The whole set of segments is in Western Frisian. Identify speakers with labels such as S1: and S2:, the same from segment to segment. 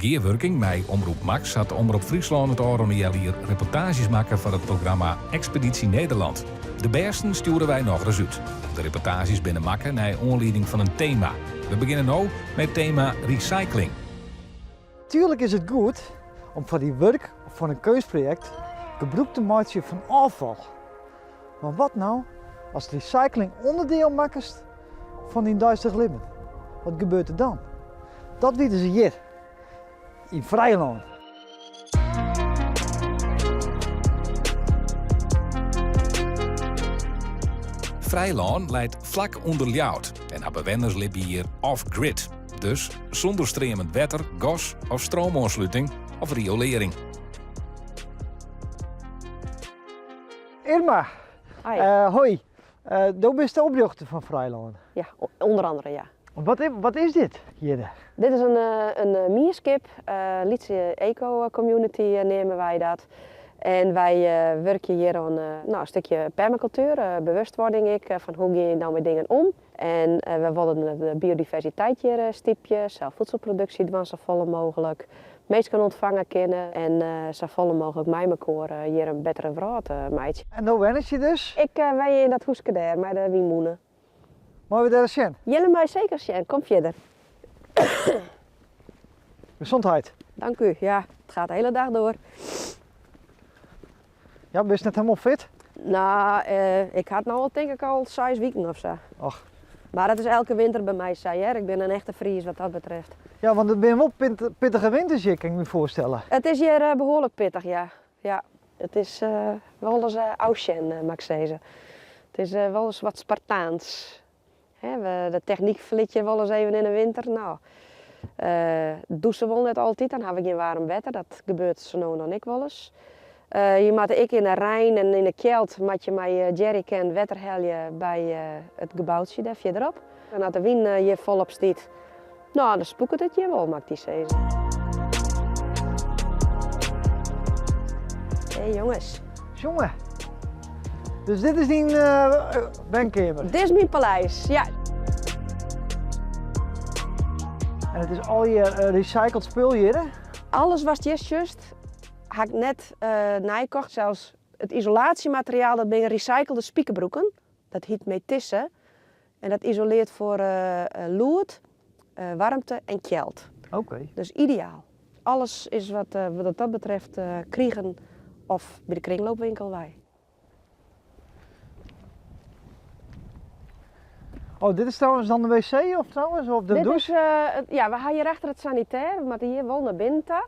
S1: gearwurking mei Omroep Max hat Omrop Fryslân it ôfrûne healjier reportaazjes makke foar it programma Expeditie Nederland. De bêsten stjoere wy nochris út. De reportaazjes binne makke nei oanlieding fan in tema. We begjinne no mei it tema recycling.
S2: Tuerlik is it goed om foar dyn wurk of foar in keunstprojekt gebrûk te meitsjen fan ôffal. Mar wat no ast recycling ûnderdiel makkest fan dyn deistich libben? Wat gebeurt der dan? Dat witte se hjir yn Frijlân.
S1: Frijlân leit flak ûnder Ljouwert en har bewenners libje hjir off-grid. Dus sûnder streamend wetter, gas of stroomoansluting of riolearring.
S2: Irma,
S3: Hoi.
S2: Hoi. Do bist de oprjochter fan Frijlân.
S3: Ja, ûnder andere ja.
S2: Wat is dit hjir?
S3: Dit is in mienskip, in lytse eco-community neame wy dat. En wy wurkje hjir oan in stikje permakultuer, bewustwording ek fan hoe gean je dan mei dingen om. En we wolle de biodiversiteit hjir stypje, sels voedselproduksje dwaan safolle mooglik, minsken ûntfange kinne en safolle mooglik mei mekoar hjir in bettere wrâld meitsje.
S2: En do wennest hjir dus?
S3: Ik wenje yn dat húske dêr mei de wynmûne.
S2: Meie we dêr ris sjen?
S3: Jille meie seker sjen, kom fierder.
S2: Gezondheid.
S3: Dank u, ja, it gaat de hele dag door.
S2: Ja, bist net hielendal fit?
S3: No, ik ha it no al tink ik al seis wiken of sa.
S2: Och.
S3: Mar dat is elke winter by my sa hear, ik bin in echte Fries wat dat betreft.
S2: Ja, want it binne wol pittige winters hjir, kin ik my foarstelle.
S3: It is hjir behoarlik pittich, ja. Ja, it is wolris ôfsjen, moat ik sizze. It is wolris wat Spartaans. Hè, de technyk ferlit je wolris even yn 'e winter. No, dûse wol net altyd, dan ha we gjin waarm wetter. Dat gebeurt sa no en dan ek wolris. Je moatte ek yn 'e rein en yn 'e kjeld moat je mei jerrycan wetter helje by it geboutsje dêr fierderop. En as de wyn hjir folop stiet, no, dan spûket it hjir wol, moat ik dy sizze. Hé jonges.
S2: Jonge, dus dit is dyn wenkeamer?
S3: Dit is myn paleis, ja.
S2: En it is allegear recycled spul hjir, hè?
S3: Alles watst hjir sjochst, ha ik net nijkocht. Sels it isolaasjemateriaal, dat binne recyclede spikerbroeken. Dat hyt Metisse en dat isoleart foar lûd, waarmte en kjeld.
S2: Oké.
S3: Dus ideaal. Alles is wat dat betreft krigen of by de kringloopwinkel wei.
S2: Oh, dit is trouwens dan de wc of trouwens, of de
S3: Dit
S2: douche?
S3: is, ja, we ha hjir achter it sanitêr, we moatte hjir wol nei binnen ta.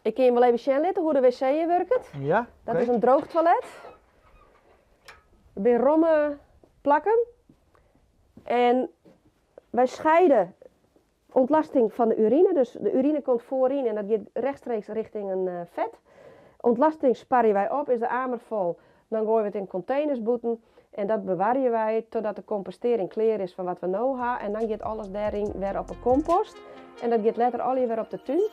S3: Ik kin je wol even sjen litte hoe de wc hjir wurket.
S2: Ja,
S3: Dat
S2: oké.
S3: is in droog toilet. Der binne romme plakken. En wy scheide ontlasting fan de urine. Dus de urine komt foaryn en dat giet rechtstreeks richting in fet. Ontlasting sparje wy op, is de amer fol, dan goaie we it yn konteners bûten en dat bewarje wy totdat de kompostearring klear is fan wat we no ha en dan giet alles dêryn wer op 'e kompost en dat giet letter allegear wer op de tún.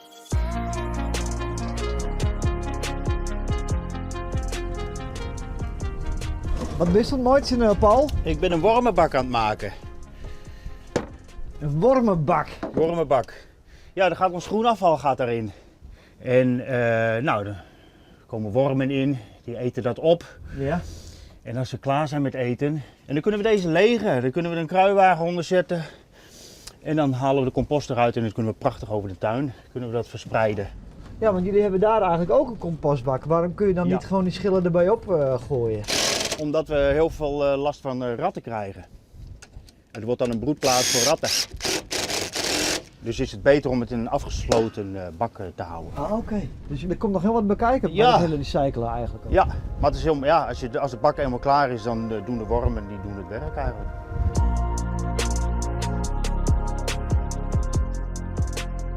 S2: Wat bist oan it meitsjen, Paul?
S4: Ik bin in wormebak aan het maken.
S2: In wormebak?
S4: Wormebak. Ja, daar gaat ons groenafval gaat daarin. En nou, er komen wormen in, die eten dat op.
S2: Ja.
S4: En als ze klaar zijn met eten, en dan kunnen we deze legen. Dan kunnen we er een kruiwagen onder zetten. En dan halen we de compost eruit en dan kunnen we prachtig over de tuin kunnen we dat verspreiden.
S2: Ja, want jullie hebben daar eigenlijk ook een compostbak. Waarom kun je dan
S4: Ja.
S2: niet gewoon die schillen erbij op gooien?
S4: Omdat we heel veel last van ratten krijgen. Het wordt dan een broedplaats voor ratten. Dus is het beter om het in een afgesloten bak te houden.
S2: Ah, oké. Dus er komt nog heel wat bekijken bij
S4: Ja.
S2: het hele recyclen eigenlijk ook.
S4: Ja, maar het is heel, ja, als je, als de bak eenmaal klaar is, dan doen de wormen die doen het werk eigenlijk.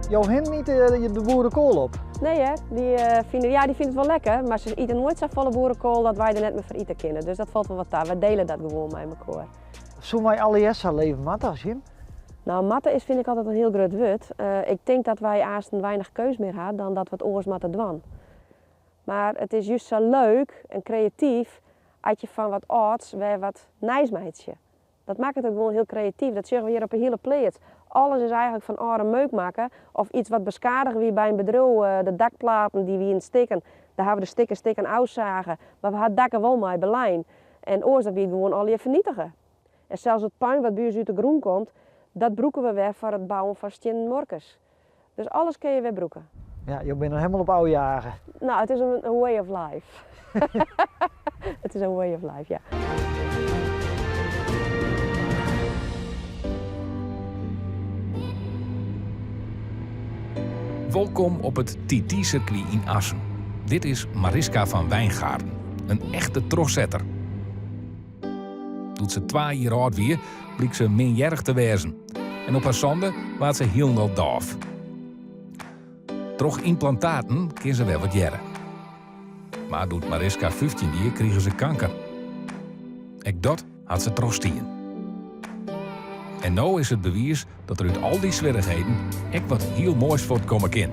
S2: Jo hinnen ite de boerenkool op?
S3: Nee hè, die fine, ja, die fine it wol lekker, mar se ite noait safolle boerenkool dat wy der net mear foar ite kinne. Dus dat falt wol wat ta. Wy dele dat gewoan mei mekoar.
S2: Soene wy allegear sa leve moatte as jim?
S3: No, moatte is fyn ik altyd in hiel grut wurd. Ik tink dat wy aansten weinich keus mear ha dan dat we it oars moatte dwaan. Mar it is just sa leuk en kreatyf at je fan wat âlds wer wat nijs meitsje. Dat makket it gewoan hiel kreatyf. Dat sjogge we hjir op 'e hiele pleats. Alles is eigenlik fan âlde meuk makke of iets wat beskadige wie by in bedriuw. De dakplaten dy wienen stikken, dêr hawwe we de stikken stikken ôfsage, mar we ha it dak der wol mei belein. En oars dan wie it gewoan allegear fernietige. En sels it puin wat by ús út de grûn komt, dat brûke we wer foar it bouwen fan stiennen muorkes. Dus alles kinne je wer brûke.
S2: Ja, jo binne der helemaal op ôfjage.
S3: No, it is in way of life. It is in way of life, ja.
S1: Wolkom op it TT-sirkwy yn Assen. Dit is Mariska van Wijngaarden, in echte trochsetter. Doe't se twa jier âld wie, bliek se minhearrich te wêzen. En op har sânde waard se hielendal dôf. Troch ymplantaten kin se wer wat hearre. Mar doe't Mariska 15 wie, krige se kanker. Ek dat hat se trochstien. En no is it bewiis dat der út al dy swierrichheden ek wat hiel moais fuortkomme kin.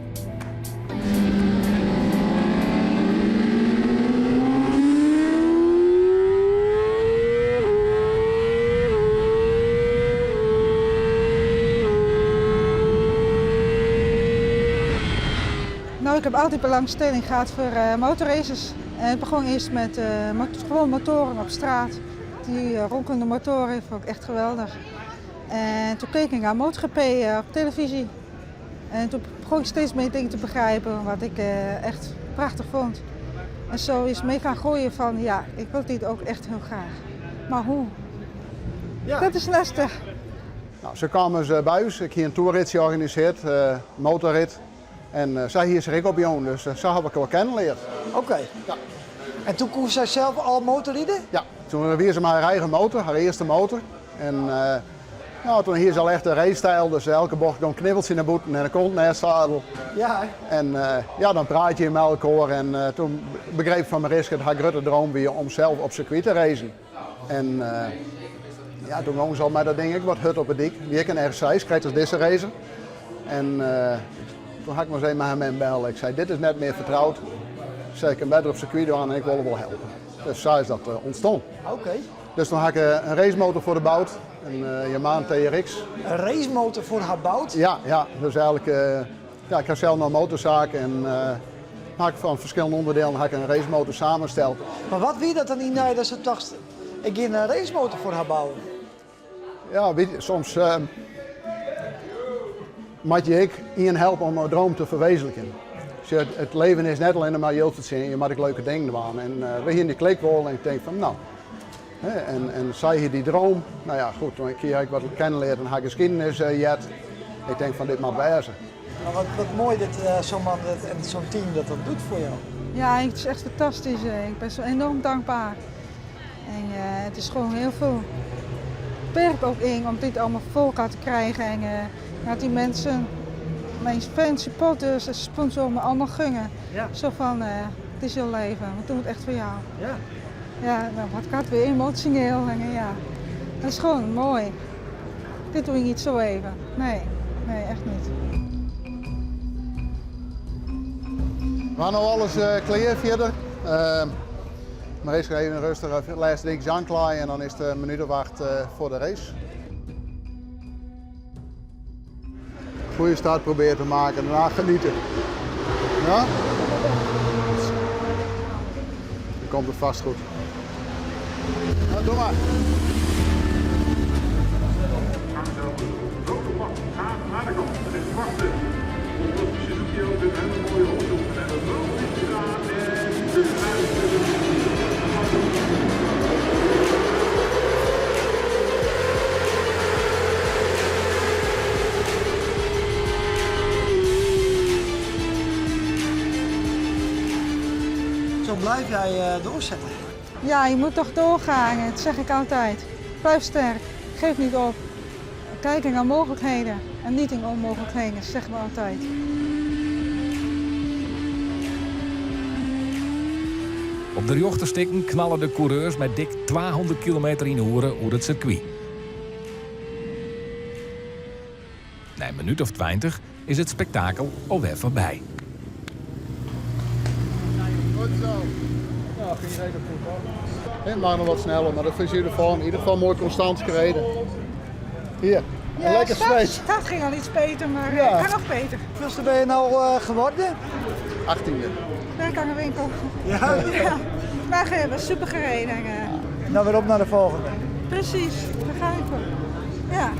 S5: Nou, ik heb altijd belangstelling gehad voor uh, motorraces. En het begon eerst met uh, gewoon motoren op straat. Die uh, ronkende motoren vond ik echt geweldig. En toen keek ik naar MotoGP op televisie. En toen begon ik steeds meer dingen te begrijpen wat ik echt prachtig vond. En zo is mee gaan groeien van ja, ik wil dit ook echt heel graag. Maar hoe? Ja. Dat is lastig.
S6: Nou, se kaam dus by ús. Ik hie in toerritsje organisearre, uh, motorrit. En uh, sy hie sich ek opjûn, dus uh, sa ha ik har kennen leard.
S2: Oké. Okay.
S6: Ja.
S2: En toen koe sy sels al motorride?
S6: Ja, toen wie se mei har eigen motor, har earste motor. En uh, nou, toen hie se al echt een racestijl, dus elke bocht gong knibbeltsje nei bûten en de kont nei it sadel.
S2: Ja.
S6: En uh, ja, dan praat je mei elkoar en uh, toen begreep ik fan Mariska dat har grutte droom wie om sels op sirkwy te racen. En uh, ja, toen gong se al mei dat ding ek wat hurd op 'e dyk. Wie ek in R6, krekt as dizze racer. En uh, toen ha ik mar ris even mei har mem belle. Ik sei, dit is net mear fertroud. Ik sei, ik kin better op sirkwy dwaan en ik wol wol helpe. Dus sa is dat uh, ûntstien.
S2: Oké. Okay.
S6: Dus toen ha ik in racemotor foar har boud, in Yamaha TRX.
S2: In racemotor foar har boud?
S6: Ja, ja. Dus eigenlik, uh, ja, ik ha sels noch in motorsaak en uh, ha ik fan ferskillende ûnderdielen ha ik in racemotor samensteld.
S2: Mar wat wie dat dan yn dy dat se tocht, ik gean in racemotor foar har bouwe?
S6: Ja, weet je, soms uh, moatte je ek ien helpe om in droom te ferwezenlikjen. It, it leven is net allinnich mar jild fertsjinje, je moatte ek leuke dingen dwaan. En uh, we hiene dy klik wol en ik tink fan nou, hè, en, en sy hie dy droom. Nou ja, goed, toen ik ik wat kennen leard en har skiednis uh, heard. Ik tink fan dit moat wêze.
S2: Maar wat, wat moai dat uh, zo'n man dat, en zo'n team dat dat doet foar jo.
S5: Ja, het is echt fantastisch. Ik ben zo enorm dankbaar. En uh, het is gewoon heel veel werk ook in om dit allemaal voor elkaar te krijgen. En uh, dat die mensen, mijn fans, supporters, sponsoren me allemaal gunnen.
S2: Ja.
S5: Zo van, uh, het is jouw leven, we doen het echt voor jou.
S2: Ja.
S5: Ja, dan word ik altijd weer emotioneel. En ja, dat is gewoon mooi. Dit doe je niet zo even. Nee, nee, echt niet.
S6: We ha no alles uh, klear fierder. Uh, mar earst even rêstich lêste dinkjes oanklaaie en dan is it in minút of acht uh, foar de race. Goede start proberen te maken en daarna genieten. Ja? Dan komt het vast goed. Nou, doe maar.
S7: Grote pak gaat naar de kant. Het is wachten op de Suzuki auto, een hele mooie auto. En dat loopt niet aan en
S2: Zo blijf jij uh, doorzetten.
S5: Ja, je moet toch doorgaan, dat zeg ik altijd. Blijf sterk, geef niet op. Kijk naar mogelijkheden en niet in onmogelijkheden, zeggen we altijd.
S1: Op de rjochte stikken knalle de koereurs mei dik 200 kilometer yn 'e oere oer it sirkwy. Nei in minút of 20 is it spektakel alwer foarby.
S6: Goed zo. Dat ging redelijk goed hoor. Het mag nog wat sneller, maar dat is in ieder geval, in ieder geval mooi constant gereden. Hier,
S5: Ja,
S6: lekker
S5: start,
S6: zweet.
S5: start ging al iets beter, maar
S6: Ja.
S5: kan nog beter.
S2: Hoeveelste ben je nou geworden?
S6: 18e.
S5: Werk aan de winkel.
S2: Ja.
S5: Ja. Maar we hebben super gereden.
S2: Nou weer op naar de volgende.
S5: Precies, daar ga ik voor. Ja.